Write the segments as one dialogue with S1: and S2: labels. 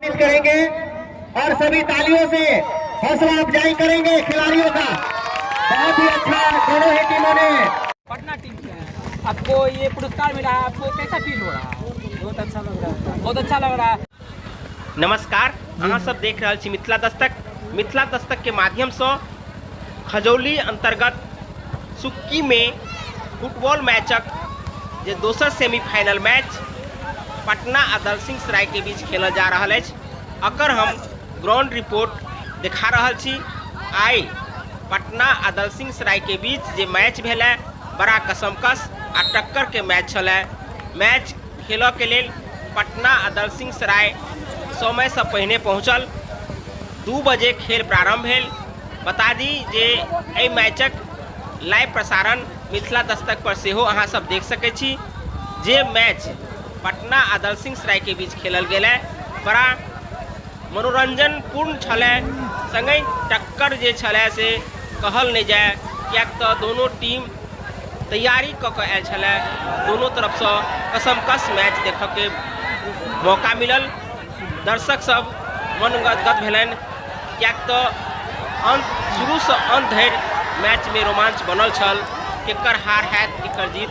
S1: करेंगे और सभी तालियों से हौसला अफजाई करेंगे खिलाड़ियों का। बहुत ही अच्छा दोनों ही टीमों ने।
S2: पटना टीम से हैं, आपको ये पुरस्कार मिला है, आपको कैसा फील हो रहा है? बहुत अच्छा लग रहा है, बहुत अच्छा लग रहा है।
S3: नमस्कार, अहाँ सब देख रहल छी मिथिला दस्तक। मिथिला दस्तक के माध्यम से खजौली अंतर्गत सुक्की में फुटबॉल मैचक जे दोसर सेमीफाइनल मैच पटना आ दलसिंह सराय के बीच खेलल जा रहल अछि, अकर हम ग्राउंड रिपोर्ट देखा रहल छी। आइ पटना आ दलसिंह सराय के बीच जे मैच भेलै बड़ा कसमकस आ टक्कर के मैच छलै। मैच खेलऽ के लेल पटना आ दलसिंह सराय समयसँ पहिने पहुँचल। 2 बजे खेल प्रारंभ भेल। बता दी जे एहि मैचक लाइव प्रसारण मिथिला दस्तक पर सेहो अहाँ सब देख सकै छी। जे मैच पटना आ दलसिंह सराय के बीच खेलल गेलै बड़ा मनोरंजन पूर्ण छलै, संगहि टक्कर जे छलै से कहल नहि जाय, किएक तऽ दोनो टीम तैयारी कऽ कऽ आयल छलै। दोनो तरफसँ कसमकस मैच देखऽके मौका मिलल। दर्शक सब मन गदगद भेलनि, किएक तऽ अन्त शुरूसँ अन्त धरि मैचमे रोमांच बनल छल। केकर हार हैत केकर जीत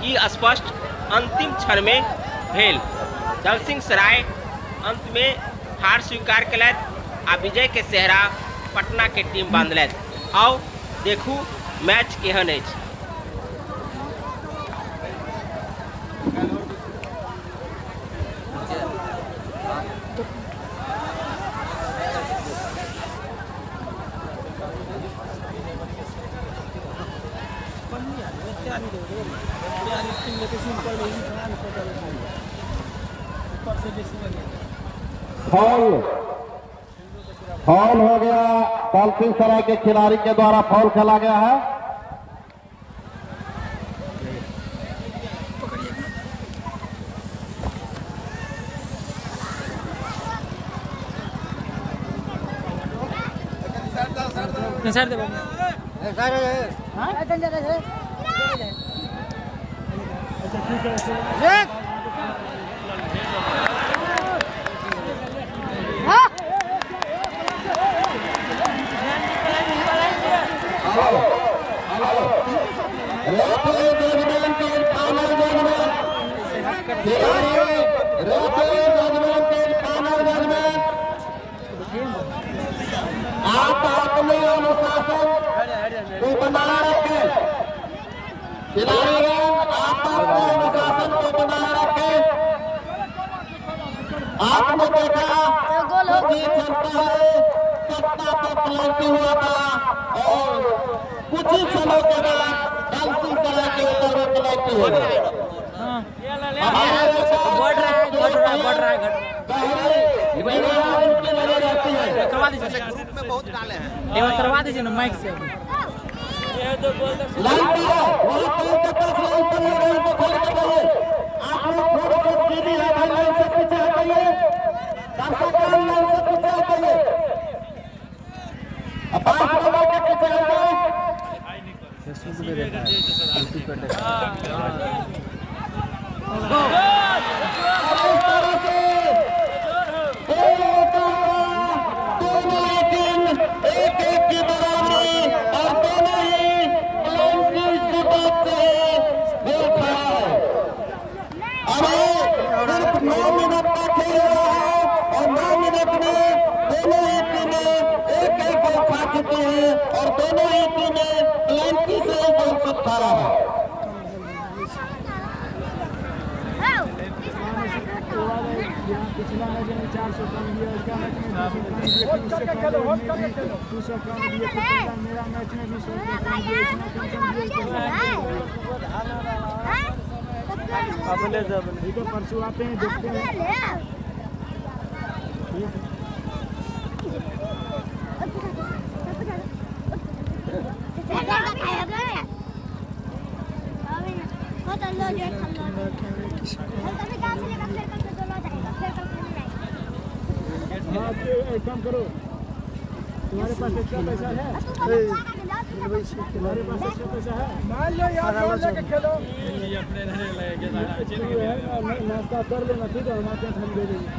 S3: ई स्पष्ट अन्तिम क्षणमे भेल। दलसिंह सराय अंतमे हार स्वीकार केलथि आ विजयके सेहरा पटनाके टीम बांधलथि। आउ देखू मैच केहन अछि।
S1: फॉल फॉल हो गया। दलसिंह सराय के खिलाड़ी के द्वारा फॉल खेला गया है।
S2: साइड दे बाबू।
S1: Referee judgement is final judgement. खिलाड़ी referee judgement is final judgement. आप अपने अनुशासन को बनाए रखें। खिलाड़ीगण आप अपने अनुशासन को बनाए रखें। आपने देखा कुछ ही क्षण पहले पटना को पेनल्टी हुआ था और कुछ ही क्षणों के बाद दलसिंह सराय के ऊपर में पेनल्टी हो गई।
S2: बढ़ रहा है, घट रहा है, बढ़ रहा है, घट
S1: गहरी उनकी नजर रहती है।
S2: करवा दीजिए,
S4: ग्रुप में बहुत डाले हैं।
S2: एक बार करवा दीजिए ना माइक से अभी।
S1: लाइन पर है, वहाँ पैर के पास लाइन पर है, लाइन को खोल के जाइए। आप लोग थोड़ी बहुत सीधी है भाई, लाइन से पीछे हटाइए। दर्शक लाइन से पीछे हटाइए। अब 5 नंबर के पीछे हट जाए। अब इस तरह से दोनों ही टीम एक एक की बराबरी और दोनों ही पेनल्टी शूटआउट से गोल खाया है। अब सिर्फ 9 मिनट का खेल हुआ है और 9 मिनट में दोनों ही टीमें एक एक गोल खा चुकी हैं और दोनों ही टीमें पेनल्टी से ही गोल शूट खा रहा है।
S5: पिछला मैच में 400 कम दिया, उसका मैच में 200 कम दिया, उससे पहले 200 कम दिए, फिर पहला मेरा मैच में भी 100 कम दिया, इसमें कम कम दिया। ठीक है, परसों आते हैं, देखते हैं। ठीक है। हाँ, तो एक काम करो, तुम्हारे पास एक्स्ट्रा पैसा है? तुम्हारे पास एक्स्ट्रा पैसा है? मान लो यार, लेके खेलो। नाश्ता कर लेना, ठीक है? हम आते हैं, हम दे देंगे।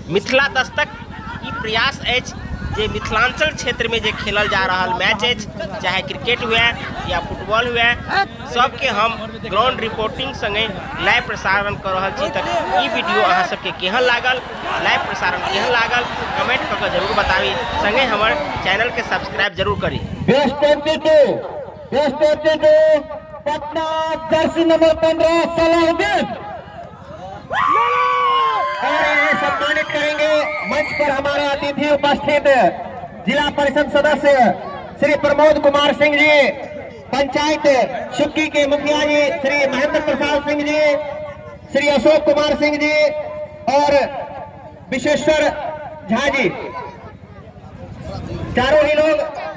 S3: मिथिला दस्तक ई प्रयास अछि जे मिथिलांचल क्षेत्रमे जे खेलल जा रहल मैच अछि, चाहे क्रिकेट हुए या फुटबॉल हुए, सबके हम ग्राउंड रिपोर्टिंग संगे लाइव प्रसारण कऽ रहल छी। तऽ ई वीडियो अहाँ सबके केहन लागल, लाइव प्रसारण केहन लागल, कमेंट कऽ के जरूर बताबी। संगे हमर चैनलके सब्सक्राइब जरूर करी।
S1: Best 22, best 22, Patna, jersey number 15 Salahuddin. और इन्हें सम्मानित करेंगे मंच पर हमारे अतिथि उपस्थित जिला परिषद सदस्य श्री प्रमोद कुमार सिंह जी, पंचायत सुक्की के मुखिया जी श्री महेंद्र प्रसाद सिंह जी, श्री अशोक कुमार सिंह जी और विश्वेश्वर झा जी। चारों ही लोग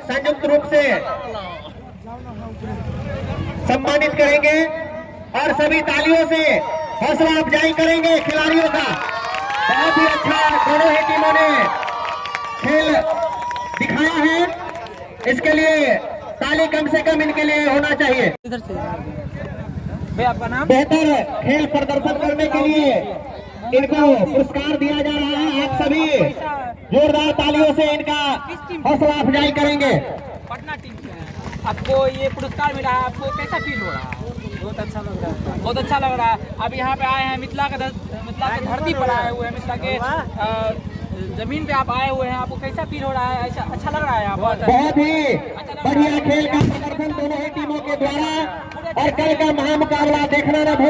S1: संयुक्त रूप से सम्मानित करेंगे और सभी तालियों से हौसला अफजाई करेंगे खिलाड़ियों का। बहुत ही अच्छा दोनों ही टीमों ने खेल दिखाया है, इसके लिए ताली कम से कम इनके लिए होना चाहिए।
S2: इधर से भैया, आपका नाम?
S1: बेहतर खेल प्रदर्शन करने के लिए इनको पुरस्कार दिया जा रहा है। आप सभी जोरदार तालियों से इनका हौसला अफजाई करेंगे।
S2: पटना टीम से हैं। आपको ये पुरस्कार मिला है, आपको कैसा फील हो रहा है? बहुत अच्छा लग रहा है। बहुत अच्छा लग रहा है। अब यहाँ पे आए हैं, मिथिला के धरती पर आए हुए हैं, मिथिला के जमीन पे आप आए हुए हैं, आपको कैसा फील हो रहा है? ऐसा अच्छा लग रहा है आपको?
S1: बहुत ही बढ़िया खेल का प्रदर्शन दोनों ही टीमों के द्वारा और कल का महामुकाबला देखना न भूलें।